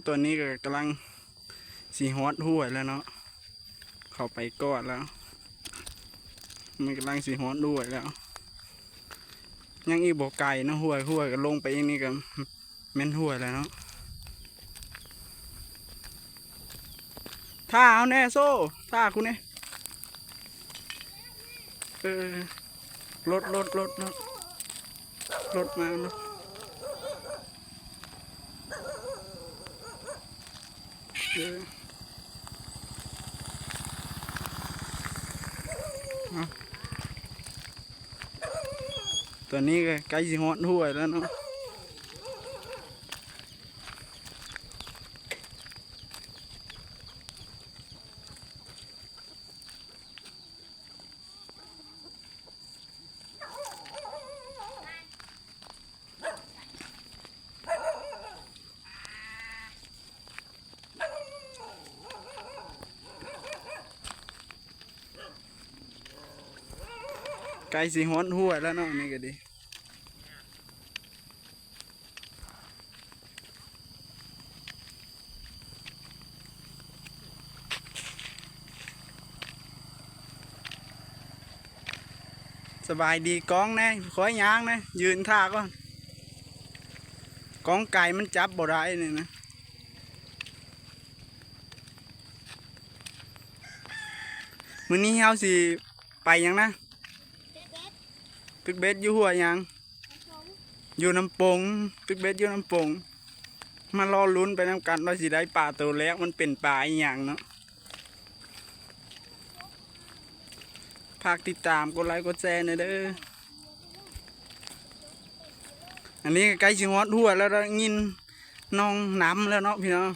ຕອນນີ້ກໍກຳລັງຊິຮອດຫ້ວຍແລ້ວເນາະ ເຂົ້າໄປກອດແລ້ວ ມັນກຳລັງຊິຮອດຫ້ວຍແລ້ວ ຍັງອີກບໍ່ໄກເນາະ ຫ້ວຍ ຫ້ວຍກໍລົງໄປອີກນີ້ກໍ ແມ່ນຫ້ວຍແລ້ວເນາະ ຖ້າເຮົາແດ່ໂຊ ຖ້າກູແດ່ ເອີ ລົດ ລົດ ລົດ ລົດ ລົດມາ ລົດ ເອີ ເອົາ ຕອນນີ້ກໍໃກ້ຊິຮອດຫ້ວຍແລ້ວເນາະ. ໃກ້ຊິຮອດຫ້ວຍແລ້ວເນາະ ນີ້ກໍດີ. ສະບາຍດີກ້ອງແດ່ ຄ່ອຍຍ່າງແດ່ ຢືນຖ້າກ່ອນ ກ້ອງໄກມັນຈັບບໍ່ໄດ້ນີ້ນະ. ມື້ນີ້ເຮົາຊິໄປຫຍັງນະ? ຕຶກເບັດ ຕຶກເບັດຢູ່ຫ້ວຍຫຍັງ? ນ້ຳປົງ ຢູ່ນ້ຳປົງ ຕຶກເບັດຢູ່ນ້ຳປົງ. ມາລໍລຸ້ນໄປນຳກັນວ່າຊິໄດ້ປາໂຕແລກ ມັນເປັນປາອີ່ຫຍັງເນາະ. ຝາກຕິດຕາມ ກົດໄລ ກົດແຊແດ່ເດີ. ອັນນີ້ໃກ້ຊິຮອດຫ້ວຍແລ້ວ ໄດ້ຍິນນ້ອງນຳແລ້ວເນາະພີ່ນ້ອງ.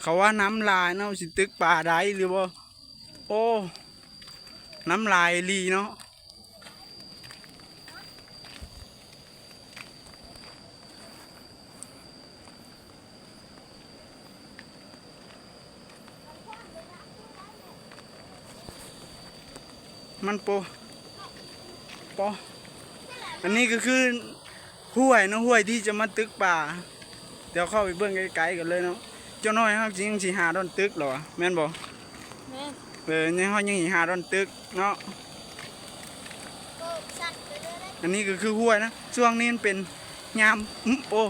ເຂົາວ່ານ້ຳຫຼາຍເນາະ ຊິຕຶກປາໄດ້ຫຼືບໍ່? ໂອ້ ນ້ຳຫຼາຍອີ່ຫຼີເນາະ. ມັນໂປ ໂປ ອັນນີ້ກໍຄືຫ້ວຍເນາະ ຫ້ວຍທີ່ຈະມາຕຶກປາ. ດຽວເຂົ້າໄປເບິ່ງໃກ້ໆກັນເລີຍເນາະ. ຈັກໜ້ອຍເຮົາຈຶ່ງຊິຫາບ່ອນຕຶກແລ້ວວະ ແມ່ນບໍ່? ແມ່ນ. ເອີ ຍັງ ເຮົາຍັງຊິຫາບ່ອນຕຶກເນາະ. ອັນນີ້ກໍຄືຫ້ວຍນະ ຊ່ວງນີ້ມັນເປັນຍາມ ອື ໂອ້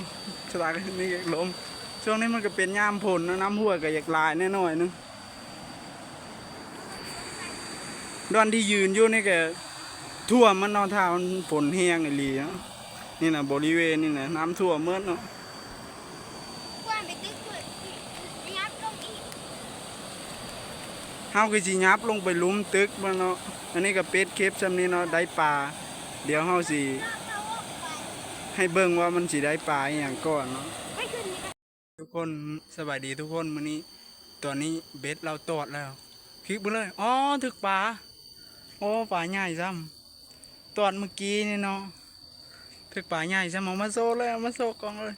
ສະບາຍ ນີ້ກໍລົມ. ຊ່ວງນີ້ມັນກໍເປັນຍາມຝົນນະ ນ້ຳຫ້ວຍກໍຢາກຫຼາຍແດ່ໜ້ອຍໜຶ່ງ. ບ່ອນທີ່ຢືນຢູ່ນີ້ກໍຖ້ວມໝົດເນາະ ຖ້າມັນຝົນແຮງອີ່ຫຼີເນາະ. ນີ້ນະ ບໍລິເວນນີ້ນະ ນ້ຳຖ້ວມໝົດເນາະ. ຄວນໄປຕຶກພຸ້ນ ຍັບລົງອີກ. ເຮົາກໍຊິຍັບລົງໄປລຸ່ມຕຶກມັນເນາະ. ອັນນີ້ກໍປິດຄລິບຊ່ຳນີ້ເນາະ ໄດ້ປາ. ດຽວເຮົາຊິໃຫ້ເບິ່ງວ່າມັນຊິໄດ້ປາອີ່ຫຍັງກ່ອນເນາະ. ໃຫ້ຂຶ້ນ ທຸກຄົນ ສະບາຍດີທຸກຄົນ. ມື້ນີ້ ຕອນນີ້ເບັດລາວຕອດແລ້ວ ຄລິກເບິ່ງເລີຍ. ອໍ ຖືກປາ ໂອ້ ປາໃຫຍ່ຊ້ຳ ຕອດມື້ກີ້ນີ້ເນາະ. ຖືກປາໃຫຍ່ຊ້ຳ ເອົາມາໂຊເລີຍ ເອົາມາໂຊກ້ອງເລີຍ.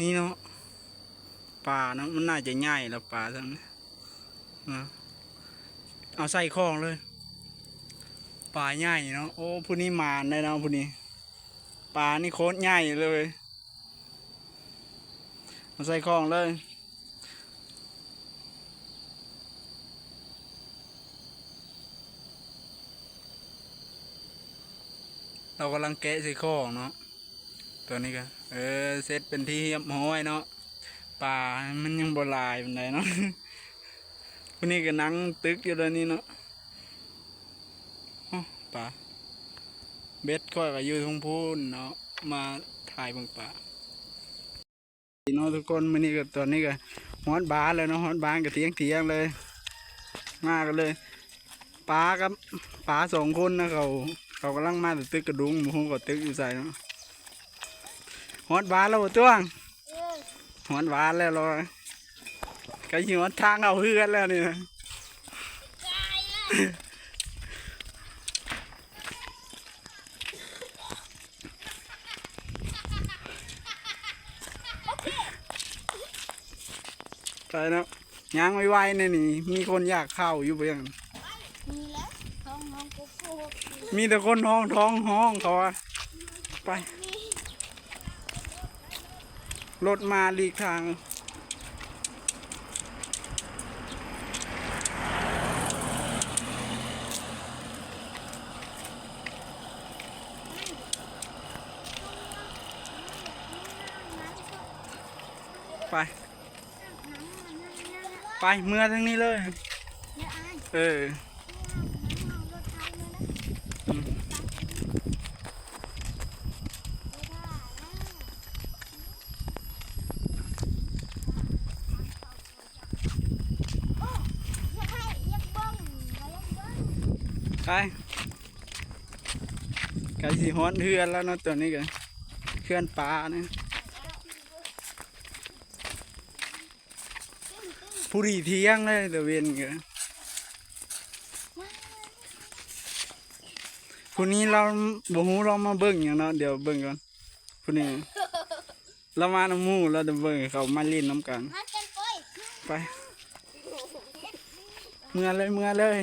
ນີ້ເນາະ ປາເນາະ ມັນໜ້າຈະໃຫຍ່ແລ້ວປາຊ້ຳເນາະ. ເອົາໃສ່ຂ້ອງເລີຍ ປາໃຫຍ່ເນາະ. ໂອ້ ຜູ້ນີ້ໝານໄດ໋ເນາະ ຜູ້ນີ້. ປານີ້ໂຄດໃຫຍ່ເລີຍ. ເອົາໃສ່ຂ້ອງເລີຍ. ເຮົາກຳລັງແກະໃສ່ຂ້ອງເນາະ. ຕອນນີ້ກໍ ເອີ ເສັດເປັນທີ່ຮຽບຮ້ອຍເນາະ. ປາມັນຍັງບໍ່ຫຼາຍປານໃດເນາະ. ຜູ້ນີ້ກໍນັ່ງຕຶກຢູ່ເດີນີ້ເນາະ. ໂອ້ ປາ ເບັດຂ້ອຍກໍຢູ່ທາງພຸ້ນເນາະ ມາຖ່າຍເບິ່ງປາເນາະທຸກຄົນ. ມື້ນີ້ກໍ ຕອນນີ້ກໍຮອດບ້ານແລ້ວເນາະ ຮອດບ້ານກໍທ່ຽງໆເລີຍ ມາກັນເລີຍ. ປາກັບປາສອງຄົນນະ ເຂົາ ເຂົາກຳລັງມາແຕ່ຕຶກກະດຸງ ບໍ່ຮູ້ວ່າຕຶກຢູ່ໃສເນາະ. ຮອດບ້ານແລ້ວບໍ່ຕ້ວງ? ຮອດບ້ານແລ້ວເນາະ ໃກ້ຊິຮອດທາງເຂົ້າເຮືອນແລ້ວນີ້ນະ. ໄປເນາະ ຍ່າງໄວໆແດ່ນີ້ ມີຄົນຢາກເຂົ້າຢູ່ບໍ່ຫຍັງ? ມີແລ້ວ ທ້ອງນ້ອງໂກໂກ້. ມີແຕ່ຄົນຮ້ອງທ້ອງຮ້ອງ ເຂົາວ່າ. ໄປ ລົດມາຫຼີກທາງ. ໄປ ໄປ ເມືອທາງນີ້ເລີຍ. ເອີ ໄປ ໃກ້ຊິຮອດເຮືອນແລ້ວເນາະ ຕອນນີ້ກໍເຮືອນປ້ານະ. ພໍດີທ່ຽງເລີຍ ຕາເວັນກໍ ຜູ້ນີ້ລາວບໍ່ຮູ້ລາວມາເບິ່ງຫຍັງເນາະ. ດຽວເບິ່ງກ່ອນ ຜູ້ນີ້ລາວມານຳໝູ່ ລາວເດີນເບິ່ງ ເຂົາມາຫຼິ້ນນຳກັນ. ໄປ ເມືອເລີຍ ເມືອເລີຍ.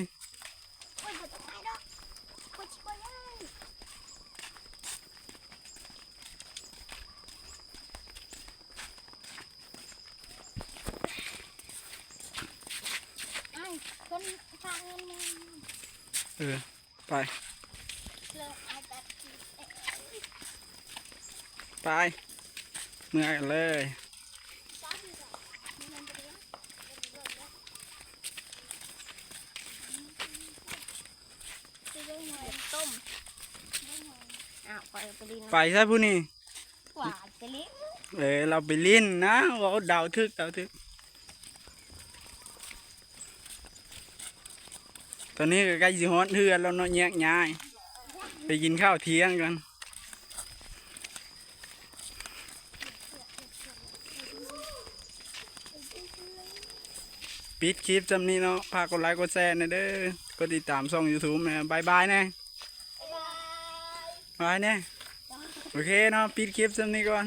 ເອີ ໄປ ໄປ ເມືອກັນເລີຍ. ຕົ້ມ ອ້າວ ຂ້ອຍໄປຫຼິ້ນ ໄປໃສຜູ້ນີ້? ວ່າໄປຫຼິ້ນ ເອີ ລາວໄປຫຼິ້ນນະ. ເວົ້າ ເດົາຖືກ ເດົາຖືກ. ຕອນນີ້ກໍໃກ້ຊິຮອດເຮືອນແລ້ວເນາະ ແຍກຍ້າຍໄປກິນຂ້າວທ່ຽງກັນ. ປິດຄລິບຊ່ຳນີ້ເນາະ. ຝາກກົດໄລກົດແຊແດ່ເດີ ກົດຕິດຕາມຊ່ອງຢູທູບແດ່. ບາຍບາຍແດ່ ບາຍແດ່. ໂອເຄເນາະ ປິດຄລິບຊ່ຳນີ້ກ່ອນ.